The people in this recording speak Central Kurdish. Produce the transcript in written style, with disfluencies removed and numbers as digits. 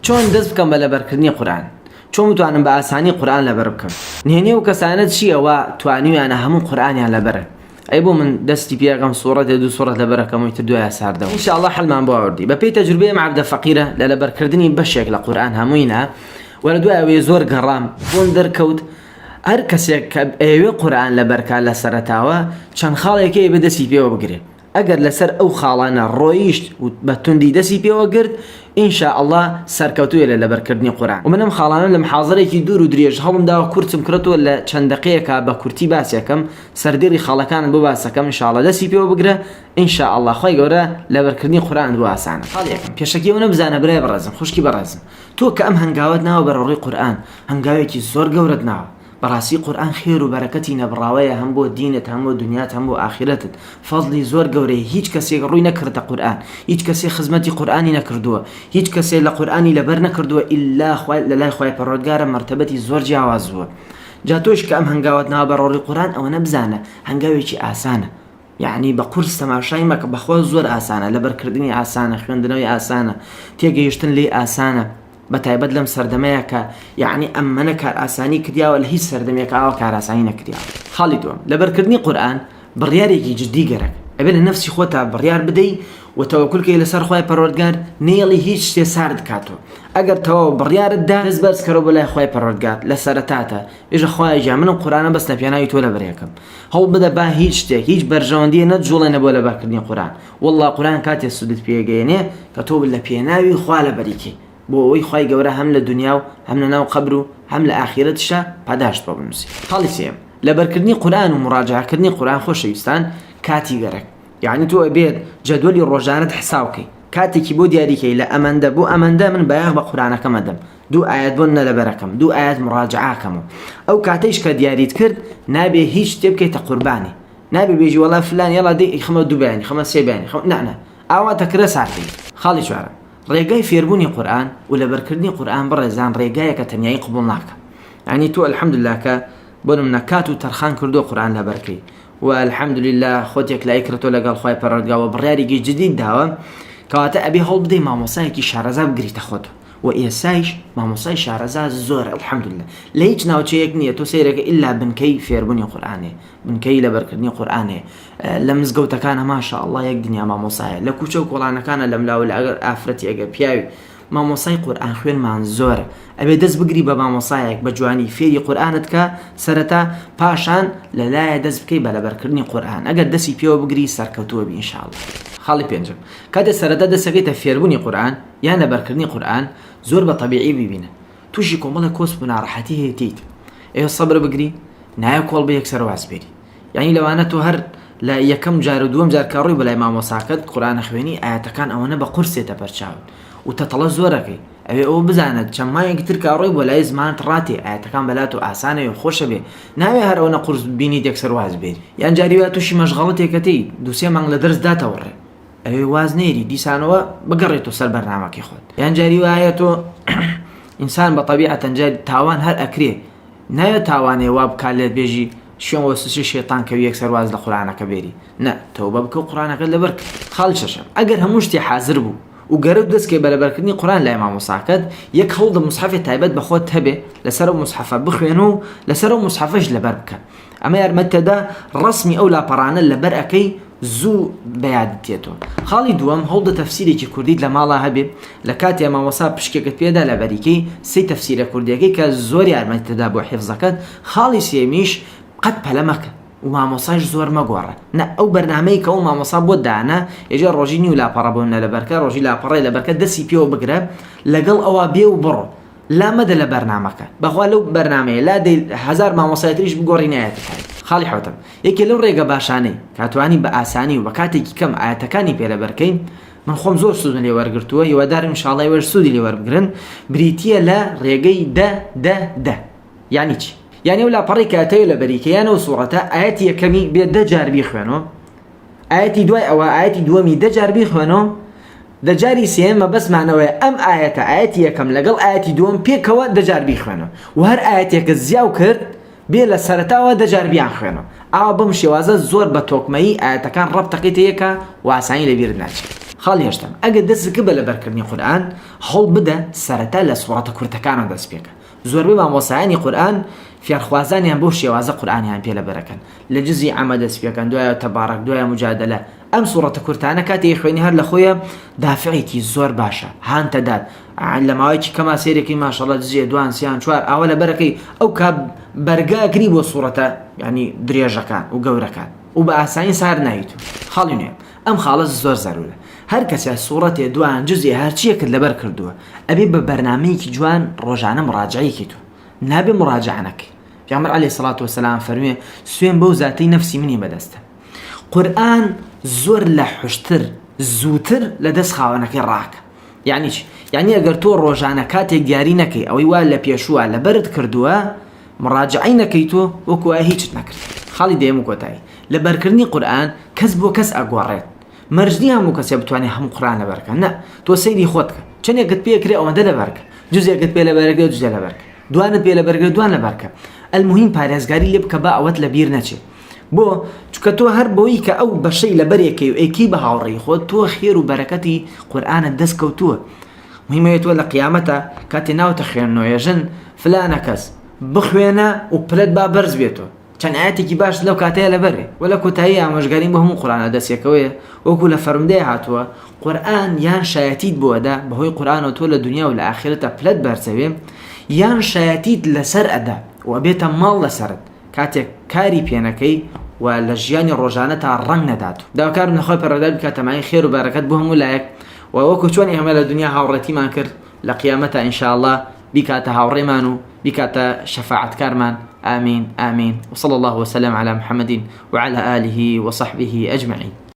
چۆن دەست بکەم بە لەبەرکردنی قورئان؟ چۆن بتوانم بە ئاسانی قورئان لەبەر بکەم؟ نهێنی ئەو کەسانە چییە وا توانیویانە هەموو قورئانیان لەبەرە؟ ئەی بۆ من دەستی پێ ئەکەم سوڕەتێ دوو سوڕەت لەبەر ئەکەم و ئیتر دوایە ساردەوە ان شاء اللە حەلمان بۆ ئاوردی بەپێی تەجروبەی ئەم عەبدە فەقیرە لە لەبەرکردنی بەشێک لە قورئان هەمووی نا و لە دوای ئەوەی زۆر گەڕام بۆم دەرکەوت هەر کەسێک کە ئەیەوێ قورئان لەبەرکا لە سەرەتاوە چەند خاڵێک هەیە بێ دەستی پێوە بگرێ ئەگەر لەسەر ئەو خاڵانە ڕۆیشت و بە توندی دەستی پێوە گرت ان شاء اللە سەرکەوتوویە لە لەبەرکردنی قورئان و من ئەم خاڵانە لە محازەرێکی دوور و درێژ هەوڵم داوە کورتم کرتەوە لە چەند دەقەیەکا بە کورتی باسیەکەم سەردێڕی خاڵەکانت بۆ باسەکەم ان شاء اللە دەستی پێوە بگرە ان شاء اللە خوای گەورە لەبەرکردنی قورئانت بۆ ئاسانە. خاڵی یەکەم، پێشەکی ئەوەنە بزانە برای بەڕێزم خوشکی بەڕێزم تۆ کە ئەم هەنگاوەت ناوە بەرەو ڕووی قورئان هەنگاوێکی زۆر گەورەت ناوە بەڕاستی قورئان خێر و بەرەکەتی نەبڕاوەیە هەم بۆ دینت هەم بۆ دنیات هەم بۆ ئاخیرەتت فەزڵی زۆر گەورەیە هیچ کەسێک ڕووی نەکردە قورئان هیچ کەسێ خزمەتی قورئانی نەکردووە هیچ کەسێ لە قورئانی لەبەر نەکردووە ئیلا خوای لەلای خوای پەروەردگارە مەرتەبەتی زۆر جیاواز بووە جا تۆش کە ئەم هەنگاوەت ناوە بە ڕۆڵی قورئان ئەوەنە بزانە هەنگاوێکی ئاسانە یەعنی بە قورس تەماشای مەکە بەخوا زۆر ئاسانە لەبەرکردنی ئاسانە خوێندنەوەی ئاسانە تێگەیشتن لێی ئاسانە بە تایبەت لەم سەردەمەیە کە یەعنی ئەمەنە کارئاسانی کریاوە لە هیچ سەردەمێک ئاوا کارئاسانی نەکریاوە. خاڵی دووەم، لەبەرکردنی قورئان بڕیارێکی جدی گەرەک ئەبێ لە نەفسی خۆتا بڕیار بدەی و تەوەکول کەی لەسەر خوای پەروەردگار نەیەڵی هیچ شتێ سارد کاتەوە ئەگەر تەواو بڕیارت دا دەست بەرز کەرەوە بۆ لای خوای پەروەردگار لە سەرەتاتا بێژە خوایە گیان من ئەم قورئانە بەس لە پێناوی تۆ لەبەرەکەم هەوڵ بدە با هیچ شتێک هیچ بەرژەوەندیە نەجوڵێنە بۆ لەبەرکردنی قورئان واللە قورئان کاتێ سودت پێگەیەنێ کە تۆ لە پێناوی خوا لەبەری کەی بۆ ئەوەی خوای گەورە هەم لە دونیا و هەم لە ناو قەبر و هەم لە ئاخیرەتیشا پاداشت بۆ بنوسی. خاڵی سێیەم، لەبەرکردنی قورئان و موڕاجەعەکردنی قورئان خۆشەویستان کاتی گەرەک یەعنی تۆ ئەبێت جەدوەلی ڕۆژانەت حساو کەی کاتێکی بۆ دیاری کەی لە ئەمەندە بۆ ئەمەندە من بایەخ بە قورئانەکەم ئەدەم دوو ئایەت بۆ نە لەبەرەکەم دوو ئایەت موڕاجەعە کەمەوە ئەو کاتەیش کە دیاریت کرد نابێ هیچ شتێ بکەیتە قوربانی نابێ بێژی وەڵا فلان یەڵا دەی خەمە دوو بەیانی خەمە سێ بەیانی خەمە نا نا ئاوا دەکرێ سارد خاڵی چوارەم ڕێگای فێربوونی قورئان و لەبەرکردنی قورئان بەڕێزان ڕێگایەکە تەنیایی قبوڵ ناکا یانی تۆ الحمدللە کە بۆ نمونە کات و تەرخان کردووە قورئان لەبەرکەی و الحمدللە خۆت یەکلایی کردەوە لەگەڵ خوای پەروەردگار و بڕیارێکی جدیت داوە کەواتە ئەبێ هەوڵ بدەی مامۆسایەکی شارەزا بگریتە خۆت و ئێسایش مامۆسای شارەزا زۆرە الحمدللە لە هیچ ناوچەیەک نییە تۆ سەیرەکە ئیلا بنکەی فێربوونی قورئانێ بنکەی لەبەرکردنی قورئان هەیە لە مزگەوتەکانە ماشاء اللە یەک دنیا مامۆسایە لە کوچە و کۆڵانەکانە لەملاوە لە ئەگەر ئافرەتی ئەگەر پیاوی مامۆسای قورئان خوێنمان زۆرە ئەبێ دەست بگری بە مامۆسایەک بە جوانی فێری قورئانت کە سەرەتا پاشان لەلایە دەست بکەی بە لەبەرکردنی قورئان ئەگەر دەستی پێوە بگری سەرکەوتووە بی ان شاء اللە. خاڵی پێنجەم، کاتێ سەرەتا دەستەکەیتە فێربوونی قورئان یان لەبەرکردنی قورئان زۆر بە تەبیعی بیبینە تووشی کۆمەڵێک کۆسپ و ناڕەحەتی هەیە تێیت ئەیە سەبر بگری نایە کۆڵ بە یەکسەر واز بێری یعنی لەوانە تۆ هەر لە یەکەم جار و دووەم جار کە ڕووی بەلای مامۆساکەت قورئانە خوێنی ئاەتەکان ئەوەنە بە قورسێتە بەرچاوت و تەتەڵە زۆرەکەی ئەوێ ئەوە بزانە چەند مانگێکی تر کە ڕۆی بۆ لای زمانت ڕاتێ ئاەتەکان بەلات و ئاسانەوێ خۆشە بێ ناوێ هەر ئەوەنە قورس بینیت یەکسەر واز بێری یان جاری وا تووشی مەشغەڵەتێکەتی دوو سێ مانگ لە دەرس داتەوەڕێ ئەوێ واز نێری دیسانەوە بگەڕێتەوە سەر بەرنامەکەی خۆت یان جاری وایە تۆ ئینسان بە تەبیعەتەن جاری تاوان هەر ئەکرێ نایە تاوانێ وا بکات لێت بێژی شوێن وەسوسەی شەیتان کەوی یەکسەر واز لە قورئانەکە بێری نا تەوبە بکە و قورئانەکەت لەبەر کە. خاڵی شەشەم، ئەگەر هەموو شتێ حازر بوو و گەرەک دەست کەی بە لەبەرکردنی قورئان لای مامۆساکەت یەک هەوڵدە موسحەفێ تایبەت بە خۆت هەبێ لەسەر ئەو موسحەفە بخوێنە و لەسەر ئەو موسحەفەش لەبەر بکە ئەمە یارمەتتەدا ڕەسمی ئەو لاپەڕانە لەبەر ئەکەی زوو بە یادت دێتەوە. خاڵی دووەم، هەوڵدە تەفسیرێکی کوردیت لە ماڵا هەبێ، لە کاتێ مامۆستا پشکێکت پێدا لەبەریکەی سێی تەفسیرە کوردیەکەی کە زۆر یارمەتیتەدا بۆ حیفزەکەت، خاڵی سێیەمیش قەت پەلە مەکە و مامۆسایش زۆر مەگۆڕە، نا ئەو بەرنامەی کە ئەو مامۆسا بۆت دانا ئێجا ڕۆژی نیو لاپەڕە بۆ منە لەبەرکە ڕۆژی لاپەڕەی لەبەرکە دەستی پێوە بگرە لەگەڵ ئەوا بێ و بڕۆ لا مەدە لە بەرنامەکە بەخوا لەو بەرنامەیە لا دەی هەزار مامۆستای تریش بگۆڕی نایەتە کاری. خاڵی حەوتەم، یەکێ لەو ڕێگە باشانەی کە توانی بە ئاسانی و بە کاتێکی کەم ئایەتەکانی پێ لەبەر کەین من خۆم زۆر سوودم لێ وەرگرتووە هیوادارم ان شاء اللە ئێوەش سوودی لێ وەربگرن بریتییە لە ڕێگەی دە دە دە یانی چی؟ یانی ئەو لاپەڕەی کە ئەتەوێ لەبەری کەی یان ئەو سوڕەتە ئایەتی یەکەمی بێ دە جار بیخوێنۆ ئایەتی دوای ئەوە ئایەتی دووەمی دە جار بیخوێنۆ دە جاری سێیەم مەبەستمان ئەوەیە ئەم ئایەتە ئایەتی یەکەم لەگەڵ ئایەتی دووەم پێکەوە دە جار بیخوێنۆ و هەر ئایەتێکت زیاو کرد بێ لە سەرەتاوە دە جار بیانخوێنۆ ئاوا بەم شێوازە زۆر بە تۆکمەیی ئایەتەکان ڕەبتەکەیتە یەکە و ئاسانی لەبیرت ناچێت. خاڵی هەشتەم، ئەگەر دەستت کرد بە لەبەرکردنی قورئان، هەوڵ بدە سەرەتا لە سوڕەتە کورتەکانەوە دەست پێکە. زۆربەی مامۆستایانی قورئان فێرخوازانیان بەو شێوازە قورئانیان پێ لەبەرەکەن، لە جزی عەمە دەست پێکەن، دوایە تەبارەک، دوایە موجادەلە. ئەم سوڕەتە کورتانە کاتێ ئەیخوێنی هەر لە خۆیا دافعێکی زۆر باشە، هانتەدات. لە ماوەیەکی کەما سەیرەکەی ماشەڵا جزێ دوان سیان چوار ئاوا لەبەرەکەی ئەو کا بەرگا ئەگری بۆ سوڕەتە یانی درێژەکان و گەورەکان و بە ئاسانی سار نایت. خاڵی نوێ. ئەم خاڵە زۆر زەرورە هەر کەسێ سوڕەتێ دوان جزێ هەرچیەکت لەبەر کردووە ئەبێ بە بەرنامەیەکی جوان ڕۆژانە مڕاجعەی کەیت و نابێ مڕاجعە نەکەی پێغەمبەر علیە سڵات وسلام فەرموێ سوێن بەو زاتەی نەفسی منی بەدەستە قورئان زۆر لە حوشتر زووتر لە دەست خاوەنەکەی ڕاکە یعنی چی یعنی ئەگەر تۆ ڕۆژانە کاتێک دیاری نەکەی ئەوەی وا لە پێشووە لەبەرت کردووە مڕاجعەی نەکەی تۆ وەکو وایە هیچت نەکرد خاڵی دەیەم و کۆتایی لەبەرکردنی قورئان کەس بۆ کەس ئەگۆڕێت مەرج نیە هەموو کەسێ بتوانێ هەموو قورئان لەبەرکە نا تۆ سەیری خۆت کە چەندێکت پێ کرێ ئەوەندە لەبەرکە جزێکت پێ لەبەرەکە جزێ لەبەرکە دوانت پێ لەبەرگە دوان لەبەرکە المهم پارێزگاری لێ بکە با ئەوەت لەبیر نەچێ بۆ چونکە تۆ هەر بۆی کە ئەو بەشەی لەبەرێکەی و ئەیکەی بە هاوڕێی خۆت تۆ خێر و بەرەکەتی قورئانت دەست کەوتووە مهمەیە تۆ لە قیامەتە کاتێ ناوتە خوێندنەوە ێژن فلانە کەس بخوێنە و پلەت با بەرز بێتەوە چەند ئایەتێکی باش لەو کاتەیە لەبەرێ وە لە کۆتایی ئامۆژگاریم بۆ هەموو قورئانە دەستێکەوەیە وەکو لە فەرمودەیە هاتووە قورئان یان شایەتیت بۆ ئەدا بەهۆی قورئانەوە تۆ لە دنیا و لە ئاخیرەتا پلەت بەرزەوێ یان شایەتیت لەسەر ئەدا و ئەبێتە ماڵ لەسەرت کاتێک کاری پێنەکەی و لە ژیانی ڕۆژانەتا ڕەنگ نەدات داواکارم لە خوای پەروەردگار بکاتە مایەی خێر و بەرەکەت بۆ هەموو لایەک و وەکو چۆن ئێمە لە دنیا هاوڕێتیمان کرد لە قیامەتا ان شاء اللە بیکاتە هاوڕێمان و بیکاتە شەفاعەتکارمان آمین آمین وصلی اللە وسلم علی محمد وعلی آله وصحبه اجمعین.